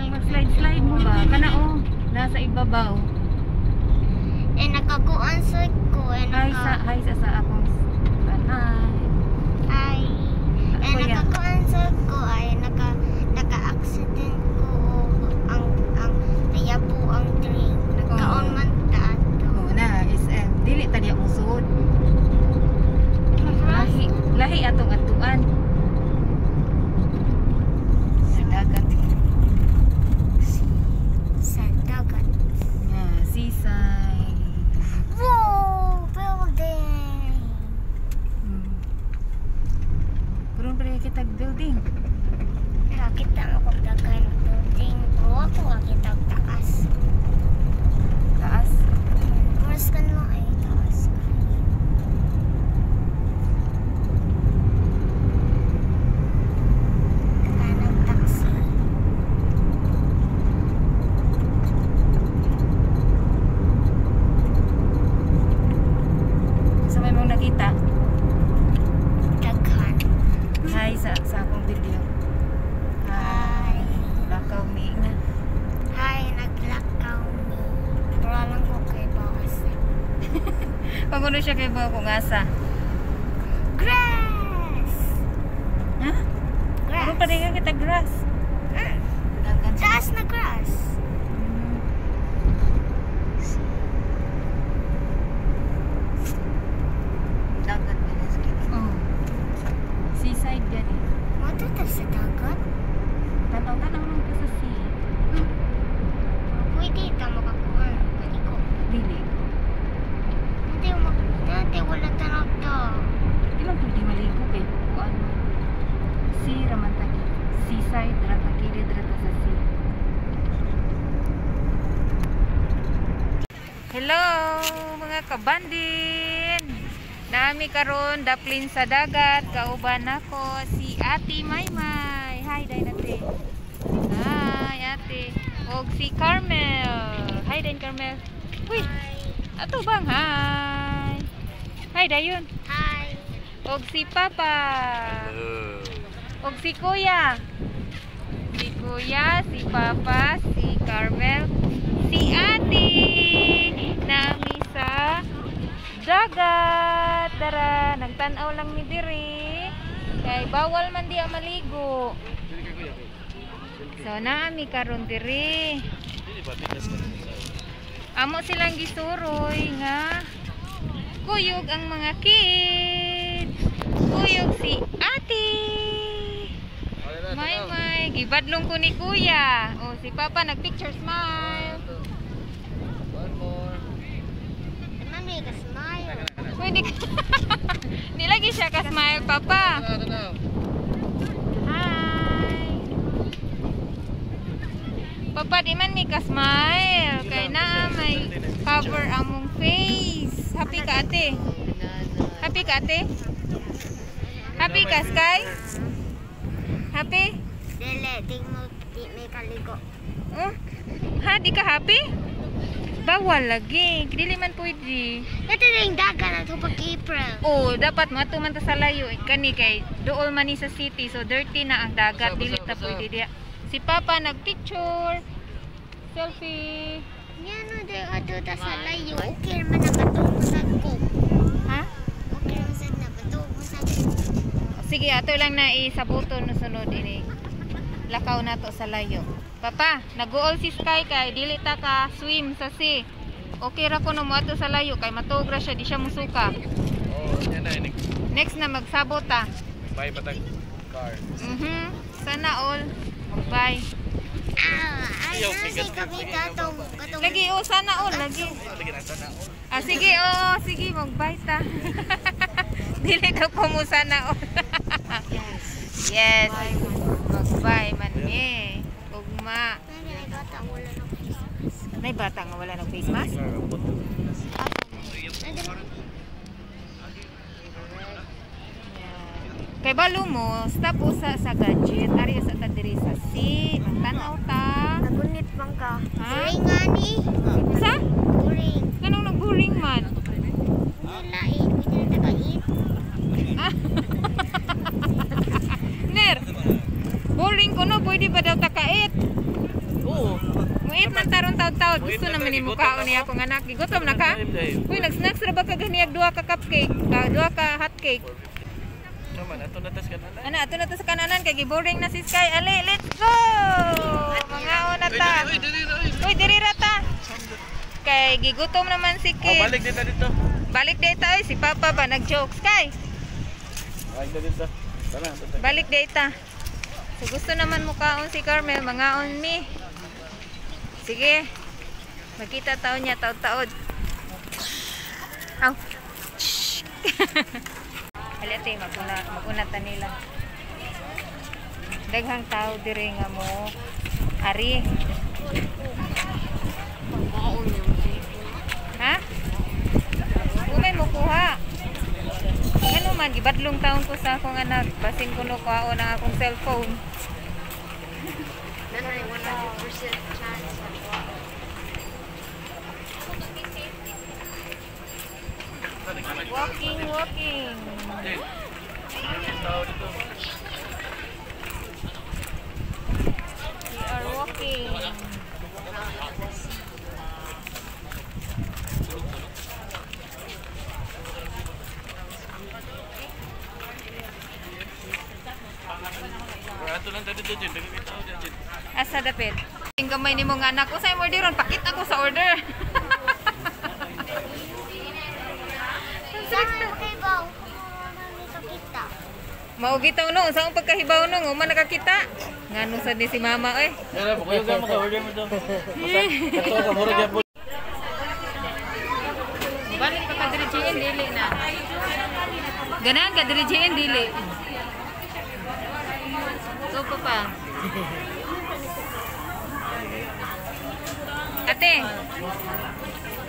Mag-slide-slide mo ba? Kana oh, nasa ibabaw. Eh, nakakuan sa ko. Eh, Hi naka... sa hi sa akong hi. Ay. Eh, Kuya. Nakakuan sa ko. Ay, naka-accident ko. Ang nayabo ang drink. Nagkaon man ta ato. Oh, na SM. Dili ta diya musod. Lahi, lahi atong atuan. Sa dagat. Sa dagat. Nga, seaside. Wow! Building! Karon pa rin kita building. Nakita mo kung daghan building. Pero ako nakita og taas. Taas. Oras ka na ay taas. Kanang taxi. Sa may mong nakita. Daghan. Hi sa akong video. Hi. Lakaw mi nga. Hi, naglakaw mi. Pero alam ko kay bawas. Pagulo siya kay bawo kung asa. Grass! Ha? Grass. Karon pa rin kita grass. Dagat. Taas na grass. Dagat Oh. Seaside gani. Matuto sa dagat. Tanaw-tanaw lang ka sa sea. Pwede ito makakuha. Maligo. Dili. Hindi, dati wala tanaw to. Di man pwede maligo kay kuan man. Sea raman ta. Seaside ra ta, kilid ra ta sa sea. Hello mga kabandin. Nami karon daplin sa dagat, kauban nako si Ate Maymay. Hi day ate. Hi ate. Og si Carmel. Hi din Carmel. Uy, ato bang hi. Hi dayon. Hi. Og si Papa. Og si Kuya. Si Kuya, si Papa, si Carmel, si Ate. Nami sa dagat. Tara, nagtan-aw lang mi diri. Kay bawal man diya maligo. So naami karon diri. Amo silang gisuroy nga kuyog ang mga kids. Kuyog si Ate. May may gibadlong ko ni Kuya. Oh, si Papa nagpicture smile. One more. Mami, ka-smile. Pwede ka. Di lagi siya ka-smile, Papa. Hi. Papa, di man mi ka-smile. Kay naa may cover among face. Happy ka, ate? Happy ka, ate? Happy ka, Sky? Happy? Dili, di mo, di may kaligo. Oh? Ha, di ka happy? Bawal lagi. Dili man pwede. Ito na yung dagat na ito pag April. Oh, dapat mato man ta sa layo. Kani kay dool man ni sa city, so dirty na ang dagat. Basa, Dili basa, ta basa. pwede diya. Si Papa nagpicture. Selfie. Yan o, di ato ta sa layo. Okay naman na bato sa ko. Ha? Okay naman sa na bato sa ko. Sige, ato lang na isabuton no sunod ini. Lakaw na to sa layo. Papa, nag-uol si Sky kay dili ta ka swim sa sea. Okay ra ko no moadto sa layo kay matuog ra siya, di siya musuka. Oh, yan na. Next na magsabot ta. Buy patag car. Sana all. Mag-buy. Ah, ay, Ayaw, nasa bigat. kami katong, katong. Lagi oh, sana all lagi. Lagi na sana. Ah, sige, oo, sige, mag-buy ta. Dili daw ko mo sana all. Yes. Mag-buy man mi. Ugma. Mami, ay bata, wala na face mask. Nay bata nga wala nag face mask? Kay balo mo, stop usa sa gadget. Ari usa ta diri sa sea. Magtan-aw ta. Nagunit man ka. Ha? Boring nga ni. Sa? Boring. Kanong nagboring man? Hindi lain. Pwede na tagait. Ah. Ner, boring ko no, pwede ba daw takait? Mag-eat man tarong taud-taud. Gusto naman ni mukhaon niya akong anak. Gigutom na ka? Uy, nag-snacks ra ba ka ganiyag duha ka cupcake? Duha ka hot cake. Naman, ato na tas kananan. Ana, ato na to sa kananan kay giboring na si Sky. Ali, let's go! Mangaon na ta. Uy, dili na, uy. Uy, diri ra ta. Kay gigutom naman si Oh, Kid. balik dito dito. Balik dito oy, si Papa ba nag-joke Sky. Balik na dito. Tara, tara. Balik dito. So gusto naman mukaon si Carmel, mangaon mi. Sige. Makita taon niya taod-taod. Aw. Shh. Ali ate, maguna, maguna ta nila. Daghang tao diri nga mo. Ari. Ha? Umay mo kuha. Ano man, gibadlong taon ko sa akong anak. Basin ko no kuhaon ang akong cellphone. Nanay, 100% chance. Walking, walking. Tao dito. We are walking. Ato lang tayo dito, Jin. Daghang tao dito, Jin. Asa dapit? Ang gamay ni mong anak ko sa order ron, pakita ko sa order. Saan kay Bao? Kita. Mao gitaw no, unsa ang pagkahibaw no, nguma nakakita. Ngano sad ni si mama oy. Wala, bukayo ka maka-order mo to. Basta, kato ka, mura gyapon. Balik pa ka diri GN dili na. Ganahan ka diri GN dili. Go pa pa. Ate.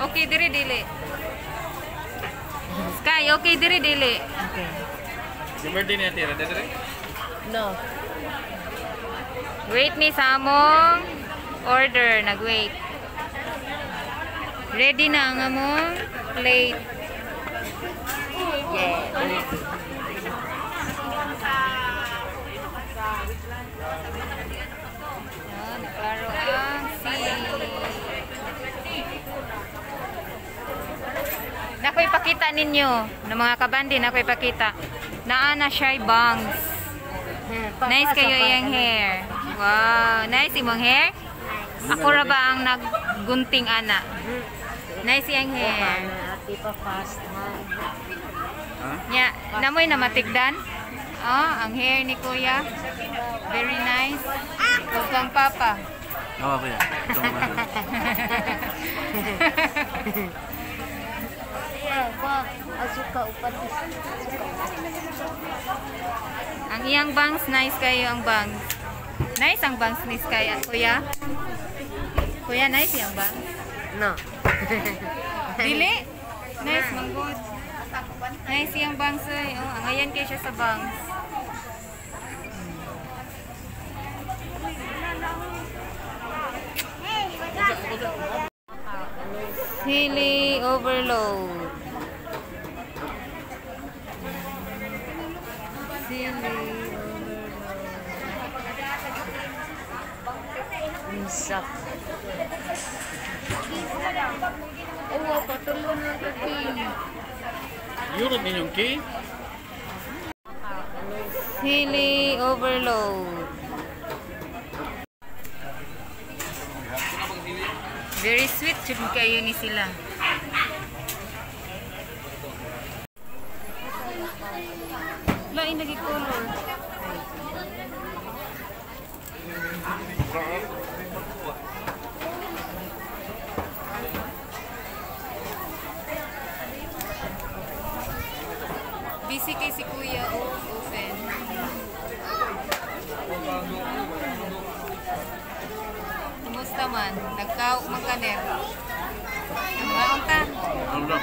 Okay diri dili. Sky, okay diri dili. Okay. Si birthday niya, tira. Dito rin. No. Wait ni sa among order, nag-wait. Ready na ang among plate. Yeah. Ah, naklaro ang sea. Nako'y pakita ninyo, ng mga kabandi, nako'y pakita. Naa na siya'y bangs. Nice kayo iyang hair. Wow, nice imong hair. Ako ra ba ang naggunting ana? Nice iyang hair. Ate pa fast ha. Nya, namoy na matigdan. Oh, ang hair ni Kuya. Very nice. Ug ang papa. Oo, kuya. Ito mo ba? Pa, azuka upat. Ang iyang bangs, nice kayo ang bangs. Nice ang bangs ni Sky, Kuya. Kuya, nice iyang bangs. No. Dili. Nice, manggod. Nice iyang bangs eh. Oh, angayan kayo siya sa bangs. Chili overload. Chili overload. Unsa. Oo, patulo na kaki. Yurot ninyong key? Chili overload. Very sweet jud kayo ni sila. Lain lagi color. Busy kay si Kuya o open. Kumusta man? Nagkaok man ka ner. Nagkaon ka? Ano?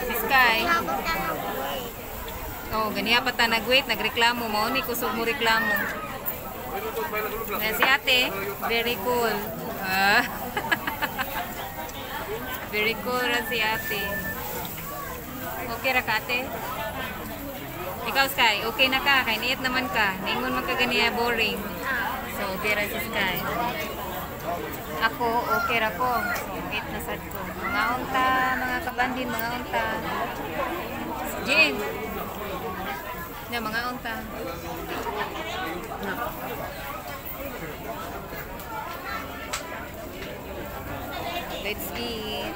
Si Sky. Oh, ganiya pa ta nag-wait, nagreklamo mao ni kusog mo reklamo. Na si ate, very cool. Ah. Very cool ra si ate. Okay ra ka ate? Ikaw Sky, okay na ka? Kay niit naman ka. Ningon man ka ganiya boring. So, okay ra si Sky. Ako, okay ra ko. So, eat na sad ko. Mga unta, mga kabandin, mga unta. Jane! Na, mga unta. Let's eat.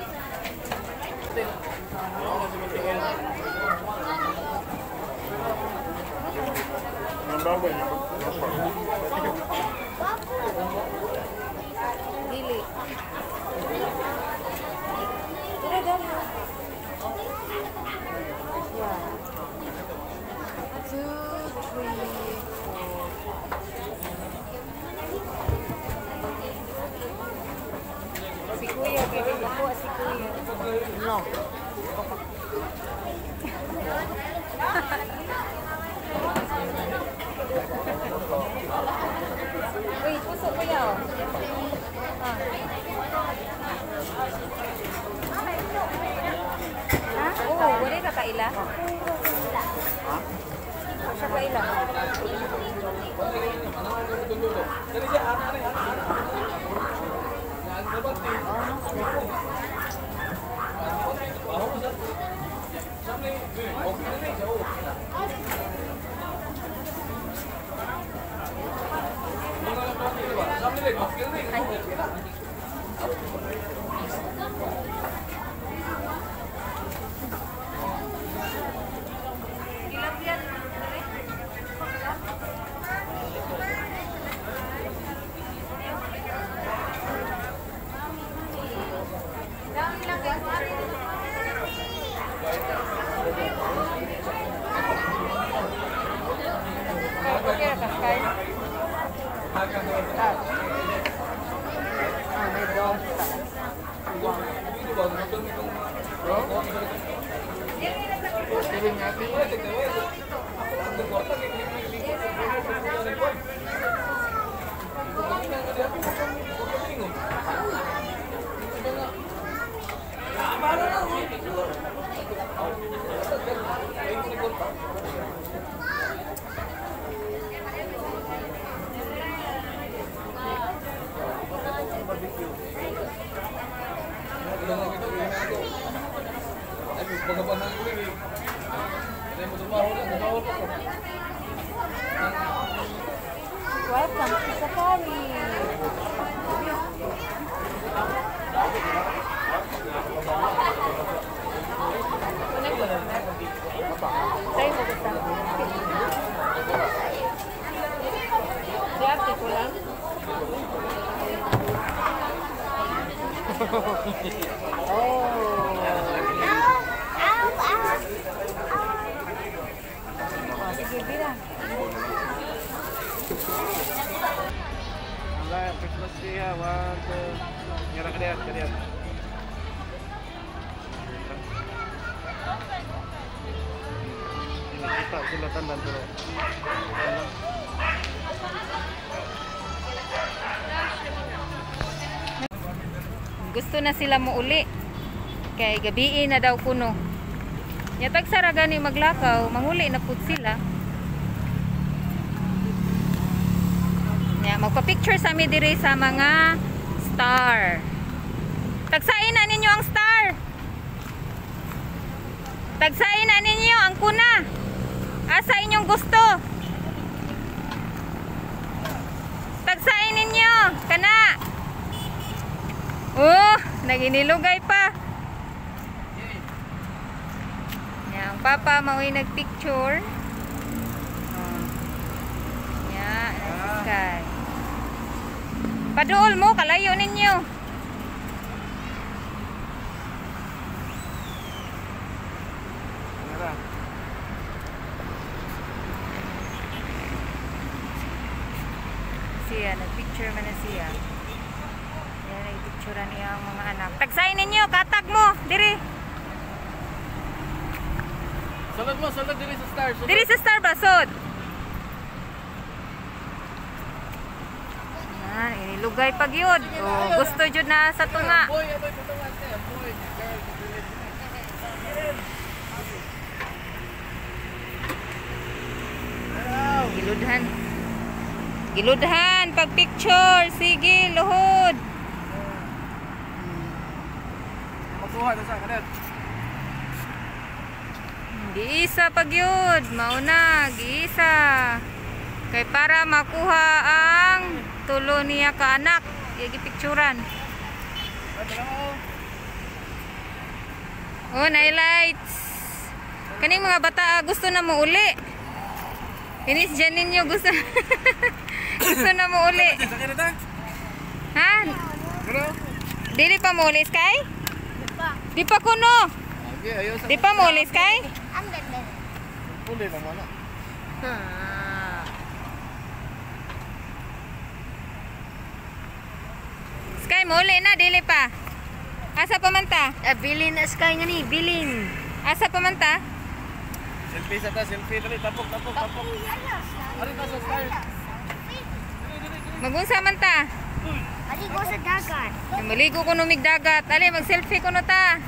Dili. Tara, dali. 1, 2, 3, 4. Si Kuya, pwede ba po si Kuya? No. Uy, puso Kuya oh. Ah. Ha? Oo, wala ka kaila? Ha? Siya kaila? Okay, Sky. Ah, may dog. Welcome to Safari. Tayo mo gusto. Siya, ko lang. Oh. Ow! Ow! Oh, sige, bira. Wala, Christmas tree ha. 1, 2. Ngara ka diyan, ka diyan. Nakita sila tanan pero ano? Gusto na sila mo uli. Kay gabii na daw kuno. Nyatag sara gani maglakaw, manguli na pud sila. Nya magpa-picture sa mi diri sa mga star. Tagsain na ninyo ang star. Tagsain na ninyo ang kuna. Asa inyong gusto? Tagsain ninyo kana. Oh, naginilugay pa. Nya, ang papa mao'y nagpicture. Oh. Nya, sky. Paduol mo, kalayo ninyo. Ngara. Siya, nagpicture man na siya. Yan, nagpicture niya ang mga anak. Tagsain ninyo, katag mo, diri. Sulod mo, sulod diri sa star. Sulod. Diri sa star ba, sod? Yan, inilugay pag yun. Oh, gusto jud na sa tunga. Boy, aboy patungan te. Boy, girl, dili. Giludhan. Giludhan. Jen, pag picture. Sige, luhod. Makuha na sa kanet. Giisa pag yun. Mauna, giisa. Kay para makuha ang tulo niya ka anak. Gipicturan. Oh, na lights. Kaning mga bata ah, gusto na mo uli. Inis dyan ninyo gusto gusto na mo uli. Sa kanet ha? Ha? Pero? Dili pa mo uli, Sky? Di pa kuno. Okay, ayaw sa Di pa mo uli, Sky? Ang ganda. puli naman na. Sky, mo uli na, dili pa. Asa pa man ta? Ah, bilin na Sky nga ni, bilin. Asa pa man ta? Selfie sa ta, selfie dali, tapok, tapok, tapok. Ari ta sa style. Magunsa man ta? Maligo sa dagat. Ay, maligo ko numig dagat. Ali, mag-selfie ko no ta.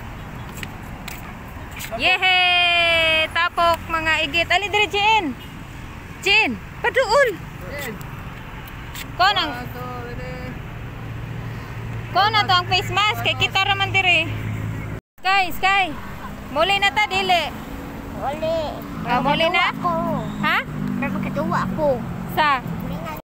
Yehey! Tapok mga igit. Ali, dire, Jen. Jen, paduol. Ko nang Ko na to ang face mask kay kita ra man dire. Sky, Sky. Muli na ta dili. Uli. Ah, muli na? Ako. Ha? Pero makaduwa ako. Sa